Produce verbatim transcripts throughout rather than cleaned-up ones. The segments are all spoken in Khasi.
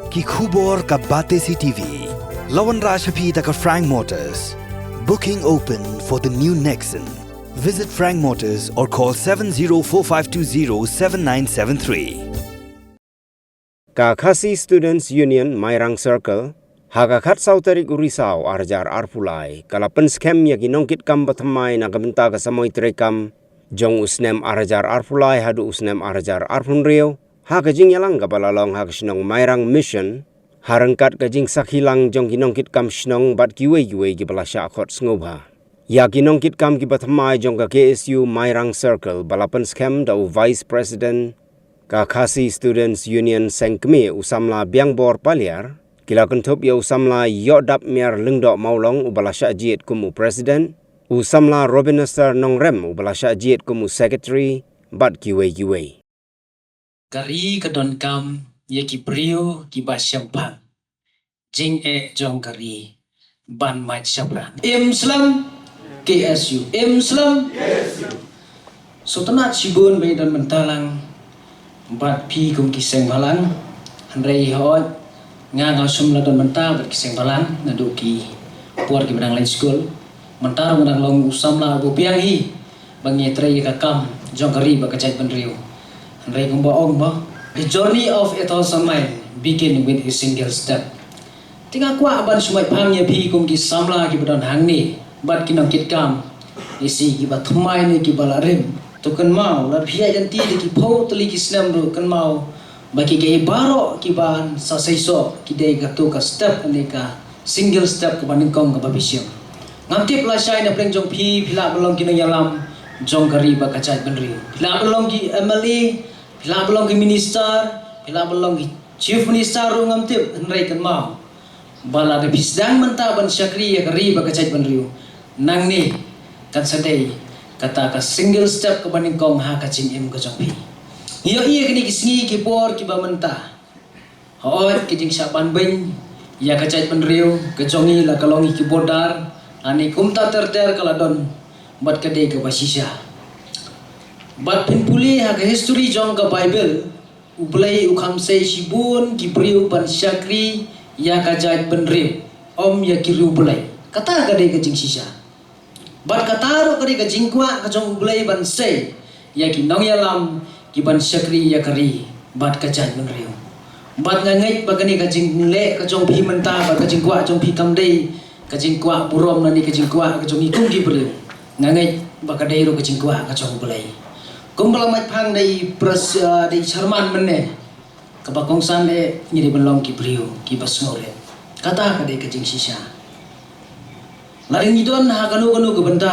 Ki khubor ka Batesi T V. La wanrah sha phi da ka Frank Motors. Booking open for the new Nexon. Visit Frank Motors or call seven zero four five two zero seven nine seven three. Ka Khasi Students Union Mairang Circle, ha ka khatsaw tarik u Risaw arhajar arphew lai, ka la pynskhem ïa ki nongkitkam bathymmai na ka bynta ka samoi treikam jong u snem arhajar arphew lai haduh u snem arhajar arphew hynriew, ha ka jingïalang kaba la long ha ka shnong Mairang Mission, ha ryngkat ka jingsakhi lang jong ki nongkitkam shnong bad kiwei kiwei kiba la shah khot sngewbha. Ïa ki nongkitkam kiba thymmai jong ka K S U Mairang Circle ba la pynskhem da u Vice President ka Khasi Students Union Seng Kmie u samla Biangbor Paliar, ki la kynthup ïa u samla Ïohdap Miar Lyngdoh Mawlong uba la shah jied kum u President, u samla Robinester Nongrem uba la shah jied kum u Secretary, bad kiwei kiwei. Ka ri ka donkam ïa ki briew kiba shemphang. Jingeh jong ka ri ban mait shaphrang. Im slem K S U. Im slem. Sngewtynnat shibun ba ïa don bynta lang bad phi kum ki seng bhalang. Hynrei hooid nga nga shym la don bynta bad ki seng bhalang naduh ki por kiba dang leit skul. Mynta ruh nga dang long u samla uba biang hi ba ngi trei ïa ka kam jong ka ri bad ka jaitbynriew. Hynrei kumba ong ba, the journey of a thousand mile begin with a single step. Te nga kwah ban shu mait phang ïa phi kum ki samla kiba don hangne bad ki nongkitkam, ïa shi kiba thymmai ne kiba la rim. To kynmaw, lada phi ïaid lynti da ki phew tylli ki snem ruh kynmaw ba ki kaei baroh kiban sa seisoh ki dei kato ka step ne ka single step kaba nyngkong kaba phi shim. Ngam tip lashai na pdeng jong phi, phi lah ban long ki nongïalam jong ka ri bad ka jaitbynriew. Phi lah ban long ki M L A, phi lah ban long ki minister, phi lah ban long ki chief minister ruh ngam tip, hynrei kynmaw ba lada phi sdang mynta ban shakri ïa ka ri bad ka jaitbynriew, nangne kan sa dei kata ka single step kaba nyngkong ha ka jingim ka jong phi. Ngi ïohi ïa kine ki sngi ki por kiba mynta. Hooid, ka jingshah banbeiñ ïa ka jaitbynriew ka jong ngi la ka long ïa ki border, lane kumta ter ter ka la don, bad ka dei kaba shisha. Bad phin pule ha ka history jong ka Bible, U Blei u kham sei shibun ki briew ban shakri ïa ka jaitbynriew, ym ïa ki riewblei. Kata ka dei ka jingshisha. Bad kata ruh ka dei ka jingkwah ka jong U Blei ban sei ïa ki nongïalam kiban shakri ïa ka ri bad ka jaitbynriew. Bad nga ngeit ba kane ka jingleh ka jong phi mynta bad ka jingkwah jong phi kam dei ka jingkwah burom lane ka jingkwah ka jong ngi kum ki briew. Nga ngeit ba ka dei ruh ka jingkwah ka jong U Blei. Kumba la mait phang da i pres, ah, da i chairman mynne. Kaba kongsan eh ngi dei ban long ki briew kiba sngewrit. Kata ka dei ka jingshisha. Lada ngi don ha kano kano ka bynta,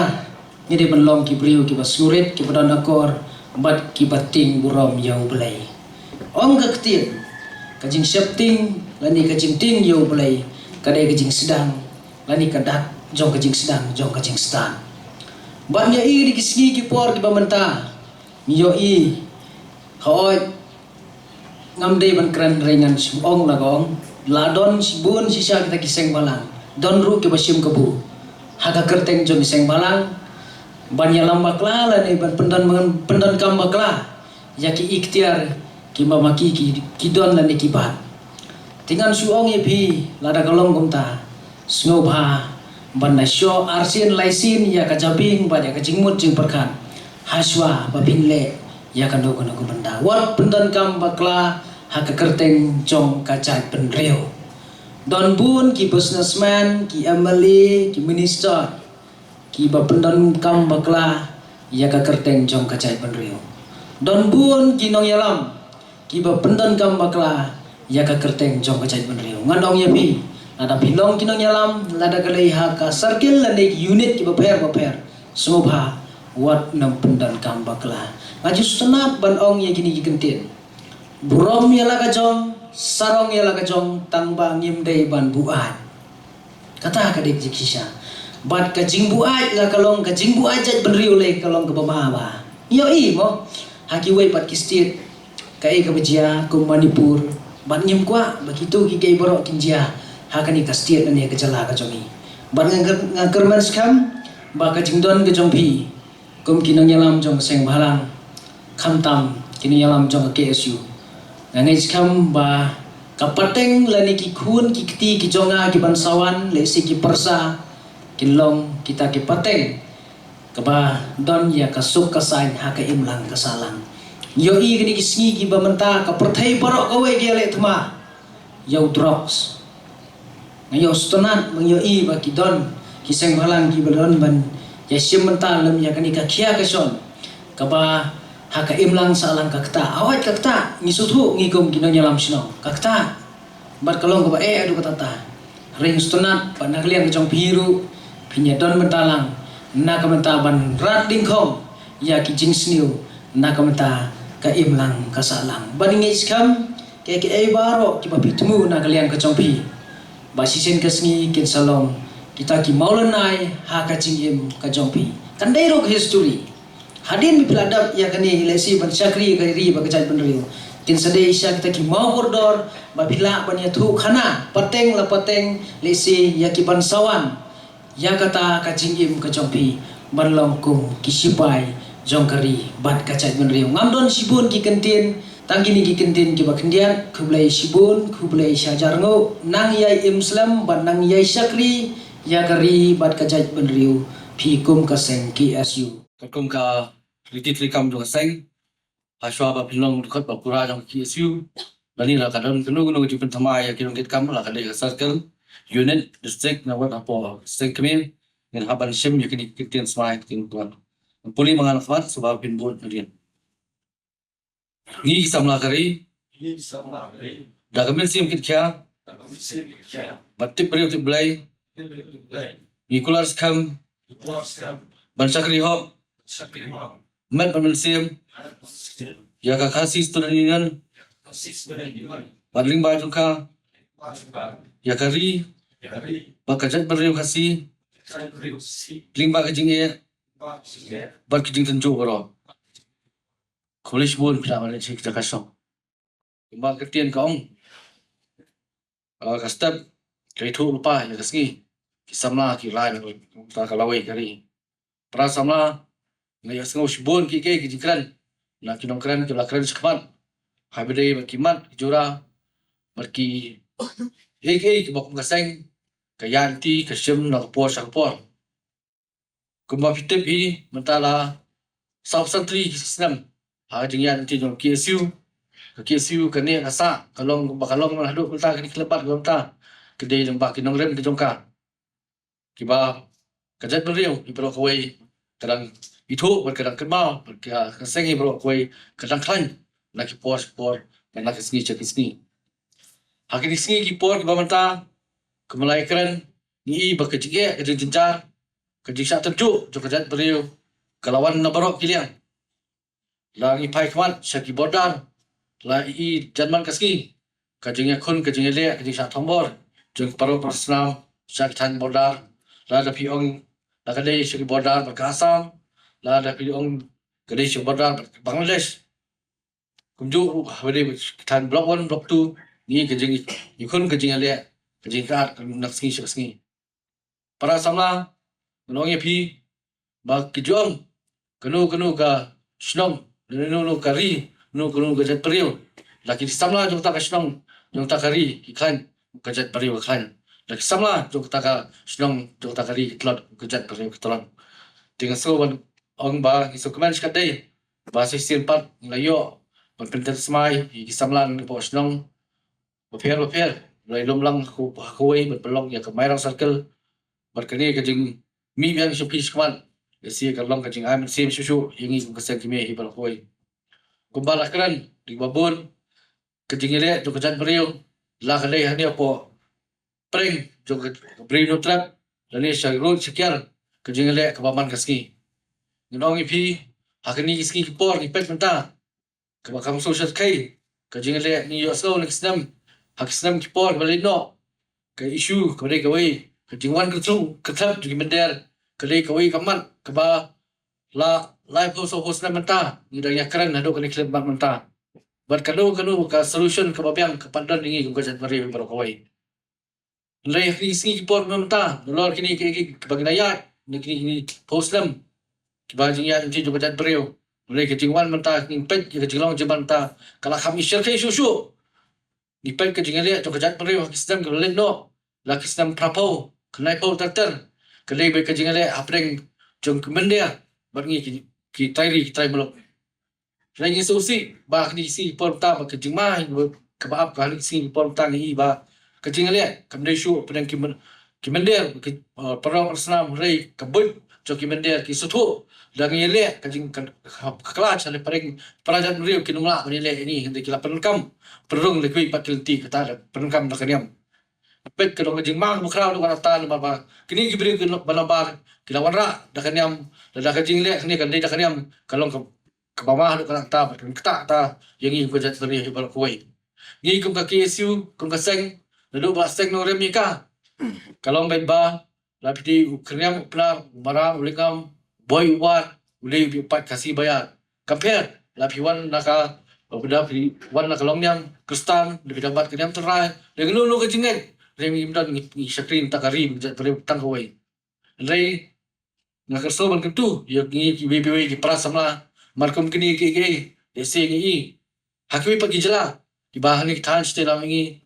ngi dei ban long ki briew kiba sngewrit, kiba don akor bad kiba tieng burom ïa U Blei. Ong ka ktien, ka jingsheptieng lane ka jingtieng ïa U Blei ka dei ka jingsdang lane ka dak jong ka jingsdang jong ka jingstad. Bad ngi ïohi da ki sngi ki por kiba mynta, ngi ïohi, hooid, ngam dei ban kren, hynrei ngan shu ong la ka ong, la don shibun shisha kita ki seng bhalang, don ruh kiba shim kabu ha ka kyrteng jong ki seng bhalang ban ïalam bakla lane ban pyndon, pyndonkam bakla ïa ki iktiar kiba ma ki, ki, ki don lane ki bat. Te ngan shu ong ïa phi, lada ka long kumta, sngewbha ban da shoh arsien laisien ïa ka jabieng bad ïa ka jingmut jingpyrkhat hashwa ba phin leh ïa kano kano ka bynta. Wat pyndonkam bakla ha ka kyrteng jong ka jaitbynriew. Don bun ki businessman, ki M L A, ki minister kiba pyndonkam bakla ïa ka kyrteng jong ka jaitbynriew. Don bun ki nongïalam kiba pyndonkam bakla ïa ka kyrteng jong ka jaitbynriew. Ngan ong ïa phi, lada phi long ki nongïalam, lada ka dei ha ka circle lane ki unit kiba pher bapher, sngewbha wat nym pyndonkam bakla. Nga ju sngewtynnat ban ong ïa kine ki kyntien. Burom ïa la ka jong, sarong ïa la ka jong, tang ba ngim dei ban buaid. Kata ka dei ka jingshisha. Bad ka jingbuaid la ka long, ka jingbuaid jaitbynriew lei ka long kaba ma ba. Ngi ïohi mo, ha kiwei pat ki state, kaei kaba jia kum Manipur, bad ngim kwah ba kito ki kaei baroh kin jia ha kane ka state lane ka jylla ka jong ngi. Bad nga, nga kyrmen skhem ba ka jingdon ka jong phi kum ki nongïalam jong ka seng bhalang, khamtam ki nongïalam jong ka K S U, nga ngeit skhem ba Ka pateng lane ki khun ki kti ki jong nga ki ban sa wan, lehse ki pyrsa, kin long kita ki pateng kaba don ïa ka suk ka saiñ ha ka imlang ka sahlang. Ïohi kine ki sngi kiba mynta ka pyrthei baroh kawei ki ïaleh thma ïa u drugs. Nga ïohsngew, nga ïohi ba ki don ki seng bhalang kiba don ban ïashim bynta lem ïa kane ka khia ka shon kaba ha ka imlang sahlang ka ktah. Hooid ka ktah, ngi sngewthuh ngi kum ki nongïalam shnong, ka ktah. Bad ka long kaba eh haduh katta katta. Hynrei nga sngewthuh ba na ka liang ka jong phi ruh phin ïa don bynta lang na ka bynta ban rat dyngkhong ïa ki jingsniew na ka bynta ka imlang ka sahlang. Bad ngi ngeit skhem kiei kiei baroh kiba phi thmu na ka liang ka jong phi, ba shisien ka sngi kin sa long kita ki mawlynnai ha ka jingim ka jong phi. Kan dei ruh ka history. Hadien ba phi la dep ïa kane, lehse ban shakri ïa ka ri bad ka jaitbynriew, kin sa dei sha kita ki mawkordor ba phi lah ban ïathuhkhana pateng la pateng, lehse ïa ki ban sa wan ïa kata ka jingim ka jong phi ban long kum ki sipai jong ka ri bad ka jaitbynriew. Ngam don shibun ki kyntien, tang kine ki kyntien kiba khyndiat. Khublei shibun, khublei shihajar nguh. Nang ïai im slem bad nang ïai shakri ïa ka ri bad ka jaitbynriew, phi kum ka seng K S U. Katkum ka riti treikam jong ka seng, ha shuwa ba pynlong dkhot ba pura jong ka K S U, lane la ka don kano kano ka jingpynthymmai ïa ki nongkitkam, la ka dei ka circle, unit, district, ne wat hapoh seng kmie, ngin hap ban shim ïa kine ki kyntien smai ki kyntien. Pule ma nga na khmat, sngewbha phin bud nadien. Ngi ki samla ka ri, da ka mynsiem kit khia, bad tip briew tip Blei, ngi kular skhem ban shakri hok met bad mynsiem ïa ka Khasi Student Union bad lyngba jong ka, ïa ka ri bad ka jaitbynriew Khasi lyngba ka jingeh bad ka jingtynjuh baroh. Khublei shibun, phi lah ban leit sha ka jaka shong. Kumba ka ktien ka ong, ah, ka step ka ïathuh lypa ïa ka sngi, ki samla ki rai na ka lawei ka ri. Para samla, nga ïohsngew shibun kiei kiei ki jingkren na ki nongkren kiba la kren shakhmat, haba ïadei bad ki mat ki jura bad kiei kiei kiba kum ka seng ka ïaid lynti ka shim na ka por sha ka por. Kumba phi tip hi, mynta la sawphew san tylli ki snem ha ka jingïaid lynti jong ka K S U. Ka K S U kane ka sah, ka long ba ka long man haduh mynta, kane ka khyllipmat kaba mynta ka dei lyngba ki nongrim ka jong ka, kiba ka jaitbynriew hi baroh kawei ka dang ithuh bad ka dang kynmaw, bad ka, ka seng hi baroh kawei ka dang khlaiñ na ki por sha ki por, na ki sngi sha ki sngi. Ha kine ki sngi ki por kiba mynta, kumba la ïakren, ngi i ba ka jingeh, ka jingjynjar, ka jingshah tynjuh jong ka jaitbynriew ka la wan na baroh ki liang. La ngi phai khmat sha ki border, la i jan man ka sngi ka jingïakhun, ka jingïaleh, ka jingshah thombor jong ki para para snam sha ki thaiñ border. Lada phi ong, la ka dei sha ki border bad ka Assam, lada phi ong ka dei sha ki border bad ka Bangladesh. Kumjuh ruh haba dei ki thaiñ block one, block two, ngi ka jingïakhun, ka jingïaleh, ka jingkhaad na ka sngi sha ka sngi. Para samla, ngan ong ïa phi ba ki jong kano kano ka shnong, kano kano ka ri, kano kano ka jaitbynriew, la ki samla jong kata ka shnong, jong kata ka ri ki khlaiñ, ka jaitbynriew ka khlaiñ. La ki samla jong kata ka shnong, jong kata ka ri ki tlot, ka jaitbynriew ka tlot. Te nga sngewbha ban ong ba ngi sngewkmen shikatdei ba sa shisien pat ngi la ïoh ban pynthymmai ïa ki samla na ka shnong bapher bapher, la ïalum lang ha kawei ban pynlong ïa ka Mairang Circle. Bad kane ka jingmih biang sha phi shakhmat, ka long ka jingai mynsiem shuh shuh ïa ngi kum ka seng kmie hi baroh kawei. Kumba la kren da kiba bun, ka jingïaleh jong ka jaitbynriew la ka dei hangne hapoh pyrshah jong ka Bri Hynñiewtrep, lane sha rud sha kiar, ka jingïaleh kaba man ka sngi. Ngan ong ïa phi, ha kine ki sngi ki por ngi peit mynta, kaba kham sngewsarkhei ka jingïaleh, ngi ïohsngew na ki snem, ha ki snem ki por kiba la leit noh, ka issue kaba dei kawei ka jingwan kyrthep jong ki mynder ka dei kawei ka mat kaba la laiphew sawphew snem mynta ngi dang ïakren haduh kane ka khyllipmat mynta. Bad kano kano ka solution kaba biang ka pat don ïa ngi kum ka jaitbynriew baroh kawei. Hynrei ha kine ki sngi ki por mynta, nalor kine ki, ki, kiba ngi la ïaid, na kine, kine phew snem kiba jingïaid lynti jong ka jaitbynriew, hynrei ka jingwan mynta, ngi peit ïa ka jinglong jingman mynta ka la kham isyrkhei shuh shuh. Ngi peit ka jingïaleh jong ka jaitbynriew ha ki snem kiba la leit noh, la ki snem phraphew, khyndai phew ter ter. Ka dei beit ka jingïaleh hapdeng jong ki mynder bad ngi ki, ki trai ri ki trai muluk. Hynrei ngi sngewsih ba ha kine ki sngi por mynta, ba ka jingma kaba ap ha kine ki sngi por mynta ngi i ba ka jingïaleh kam dei shuh hapdeng ki myn-, ki mynder, ki, uh, para parasnam, hynrei ka buit jong ki mynder ki sngewthuh. Lada ngi ïaleh ka jing ka, ka, ka khlad sha la pdeng para jaitbynriew, kim lah ban ïaleh ïa ngi, hynrei ki la pyndonkam pynrung leh kiwei pat ki lynti, kata la pyndonkam da ka niam. Peit, ka long ka jingma kaba khraw haduh katta namar ba kine ki briew kiba nabar ki la wanrah da ka niam. Lada ka jingleh kane kan dei da ka niam, ka long ka, kaba ma haduh katta bad kan ktah katta ïa ngi kum ka jaitbynriew baroh kawei. Ngi kum ka K S U, kum ka seng, naduh ba la seng nongrim ïa ka, ka long beit ba la phi dei u Khyrniang, u Pnar, u Maram, u Lyngngam, u Bhoi, u War, u Lei, u Biahpait, Khasi, Baïar. Kam pher, la phi wan na ka, la phi wan na ka longniam Khristan, la phi dang bat ka niam Trai, lane kano kano ka jingngeit, hynrei ngim don, ngi, ngi shakri na ka bynta ka ri, ngi jaitbynriew tang kawei. Hynrei nga kyrpad ban kyntu ïa ngi kiwei kiwei ki para samla, namar kum kine kiei kiei, lehse ngi i ha kiwei pat ki jylla kiba ha kine ki thaiñ shatei lam ngi,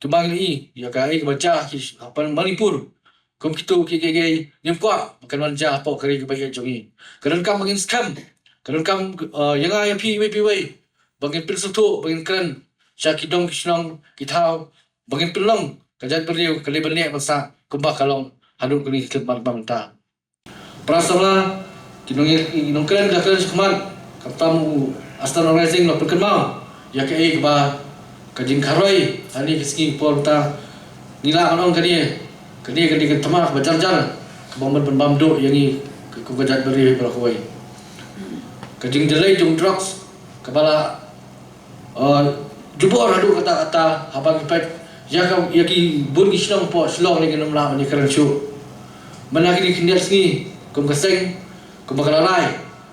kumba ngi i ïa kaei kaba jia ha ki, ha Manipur, kum kito kiei kiei ngim kwah ba kan wan jia hapoh ka ri kaba ïeit jong ngi. Ka donkam ba ngin skhem, ka donkam, eh, ïa nga ïa phi iwei pa iwei, ba ngin pynsngewthuh, ba ngin kren sha ki dong ki shnong ki thaw, ba ngin pynlong ka jaitbynriew ka leit ban neh ban sah kumba ka long haduh kane ka khyllipmat ba mynta. Para samla, ki nong, ki nongkren ki la kren shakhmat, khamtam u Assam Rising la pynkynmaw ïa kaei kaba ka jingkharoi ha kine ki sngi por mynta. Ngi lah ban ong kane, kane ka dei ka thma kaba jar jar kaba mut ban bam duh ïa ngi kum ka jaitbynriew baroh kawei. Ka jingdei jong drugs kaba la, uh, jubor haduh katta katta, haba ngi peit ïa ka, ïa ki bun ki shnong hapoh Shillong, ngi nym lah ban ïakren shuh. Mynta kine ki khyndiat sngi kum ka seng, kumba ka la rai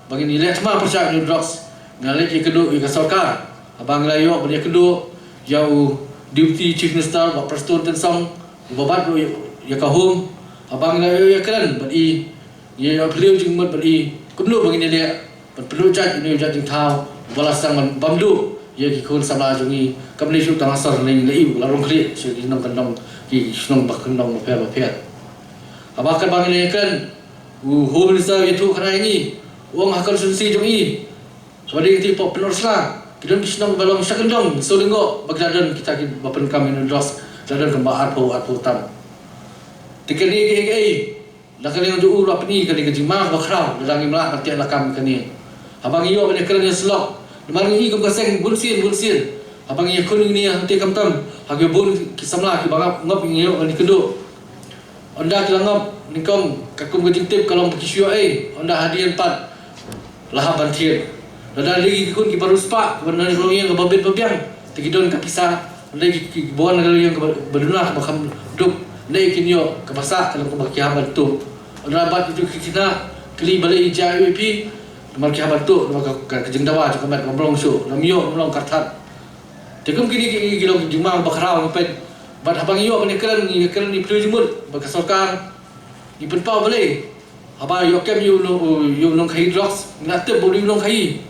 ba ngin ïaleh thma pyrshah ïa u drugs, ngi la leit ïakynduh ïa ka sorkar. Haba ngi la ïoh ban ïakynduh ïa u Deputy Chief Minister, Bah Prestone Tynsong, uba bat ruh ïa ka home, haba ngi la ïoh ïakren bad i, ngi ïoh phylliew jingmut bad i kumno ba ngin ïaleh ban pynduh jait ïa une u jait jingthaw uba la sdang ban bam duh ïa ki khun samla jong ngi, kam dei shuh tang ha sor, hynrei la i, la rung khlieh sha ki nongkyndong, ki shnong ba kyndong bapher bapher. Haba katba ngi la ïakren, u Home Minister u ïathuh kane ïa ngi, u ong ha constituency jong i, kaba dei kata hapoh Pynursla, ki don ki shnong ba long sha kyndong Sawlyngoh ba ki la don kita kiba pyndonkam ïa une u drugs, ki la don kumba arphew, arphew tam. Te kane kaei kaei, na ka liang jong u ruh phi i, kane ka jingma kaba khraw, lada ngim lah ban teh lakam ïa kane. Haba ngi ïoh ban ïakren ïasyllok, namar ngi i kum ka seng bunsien bunsien, haba ngi ïakhun ïa kine hangtei khamtam ha kiba bun ki samla kiba ngop, ngop ngi ïoh ban ïakynduh. Ynda ki la ngop nyngkong, katkum ka jingtip ka long ba ki shu ïoh ei, ynda hadien pat la hap ban thied. Lada dei ki khun kiba riewspah, kiba na ka longïing kaba bit ba biang, te ki don ka pisa, lada ki, ki, kiba wan na ka longïing kaba, ba duna kaba kham duk, lada kin ïoh kaba sah, ka long kaba ki hap ban tuh. Ynda bad ki, ki khynnah kylli balei jia iwei pa iwei, namar ki hap ban tuh, namar ka, ka, ka jingdawa jong ka met kam long shuh, lam ïoh, kam long kyrthat. Te kum kine ki, ki long ki jingma ba khraw ngi peit. Bad haba ngi ïoh ban ïakren, ngi ïakren, ngi pynlong jingmut bad ka sorkar, ngi pynpaw balei haba ïoh kem ïa u nong, ïa u nongkhaïi drugs, ngi la tip ba u dei u nongkhaïi.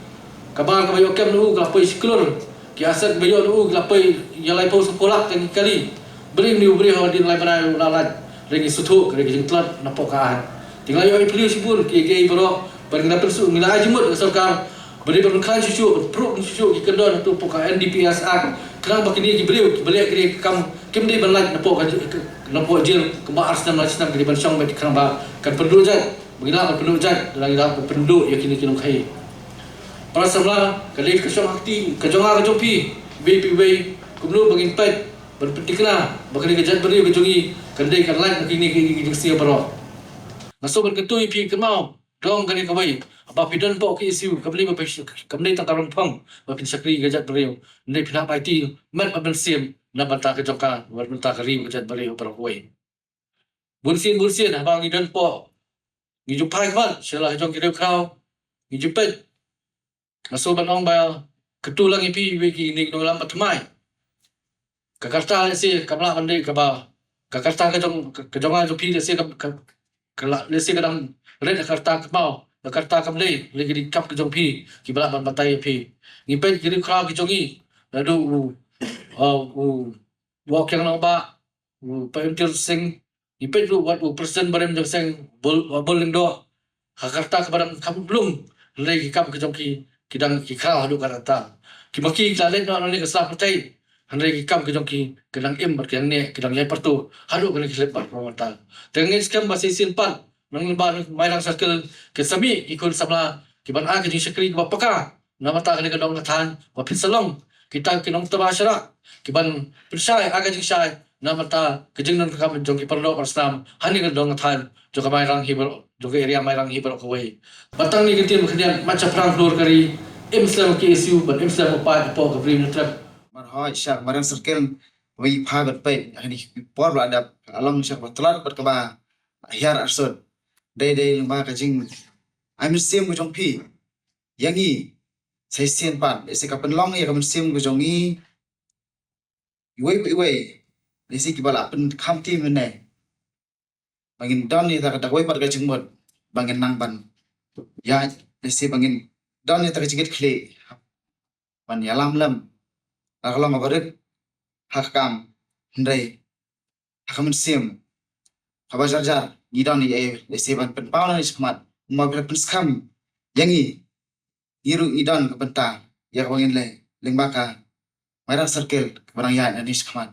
Ka bar kaba ïoh kem na u ka la poi shi klur. Ki asset ba ïoh na u ki la poi ïa laiphew sanphew lak tang ki kali. Balei une u briew hadien lai bnai u la lait? Hynrei ngi sngewthuh ka dei ka jingtlot napoh ka aiñ. Te ngi la ïoh ïa phylliew shibun kiei kiei baroh, bad ngi la pynsngewthuh, ngi la ai jingmut ïa ka sorkar ba dei ban pynkhlaiñ shuh shuh, ban pruh shuh shuh ki kyndon ha tu hapoh ka N D P S Act, khnang ba kine ki briew kiba leh kine ki kam kim dei ban lait napoh ka, ka, napoh jel kumba ar snem lai snem, ki dei ban shong beit khnang ba kan pynduh jait, ba ngi lah ban pynduh jait, lada ngi lah ban pynduh ïa kine ki nongkhaïi. Para samla, ka dei ka shong ha kti ka jong nga ka jong phi, iwei pa iwei, kumno ba ngin peit ban pynthikna ba kane ka jaitbynriew ka jong ngi kan dei kan lait na kine ki, ki, ki jingsngew baroh. Nga sngewbha ban kyntu ïa phi, kynmaw, dang kane kawei, haba phi don hapoh K S U, kam dei ba phi, kam dei tang ka rong phong ba phin shakri ïa ka jaitbynriew. Hynrei phin hap aiti met bad mynsiem na bynta ka jong ka, na bynta ka ri, ka jaitbynriew baroh kawei. Bunsien bunsien haba ngi don hapoh, ngi ju phai khmat sha la ka jong ki riewkhraw, ngi ju peit. Nga sngewbha ban ong ba kyntu lang ïa phi, iwei ki, ine i nongïalam ba thymmai. Ka karta lehse kam lah ban dei kaba, ka karta ka jong, ka, ka jong nga jong phi lehse ka, ka, ka la, lehse ka dang rit ha ka karta kynmaw, ka karta kam dei, lehse ka dei kap ka jong phi, kiba lah ban batai ïa phi. Ngi peit ki riewkhraw ki jong ngi, naduh u, uh, u Wah Kiang Nangbah, u Pyntir Sing, i peit ruh wat u President barim jong seng, Bul, uh, Bul Lyngdoh. Ha ka rta kaba dang kham lung, hynrei ki kam ki jong ki, ki dang ki khraw haduh ka rta. Ki ma ki ki la leit noh na ka sla pyrthei, hynrei ki kam ki jong ki, ki dang im bad ki dang neh, ki dang ïai pyrto haduh kane ka khyllipmat ba mynta. Te ngin skhem ba shisien pat, nang lyngba Mairang Circle, ki sa mih ki khun samla ki ban ai ka jingshakri kaba paka na bynta kane ka dong ka thaiñ, ba phin sa long kita ki nongtbah sharak ki ban pynshai ai ka jingshai na bynta ka jingdon ka kam jong ki paralok parasnam ha kane ka dong ka thaiñ jong ka Mairang hi baroh, jong ka area Mairang hi baroh kawei. Bad tang kine ki ktien khyndiat, mat shaphrang hlur ka ri, im slem ka KSU bad im slem u paid hapoh ka Bri Hynñiewtrep. Marhoi sha Mairang Circle, wei pha bad peit ha kine ki por ba la dep, ka la long sha kaba tlot bad kaba hiar arsut. Dei dei lyngba ka jingai mynsiem ka jong phi ïa ngi. Shisien pat, lehse ka pynlong ïa ka mynsiem ka jong ngi, iwei pa iwei, lehse kiba la pynkham ti mynne, ba ngin don ïa kata kawei pat ka jingmut ba ngin nang ban ïaid, lehse ba ngin don ïa kata ka jingkitkhlieh ban ïalam lem. La ka long kaba rit ha ka kam, hynrei ha ka mynsiem kaba jar jar ngi don ïa, lehse ban pynpaw nangne shakhmat, kumba phi la pynskhem ïa ngi, ngi ruh ngi don ka bynta ïa kaba ngin leh lyngba ka Mairang Circle kaba dang ïaid nangne shakhmat.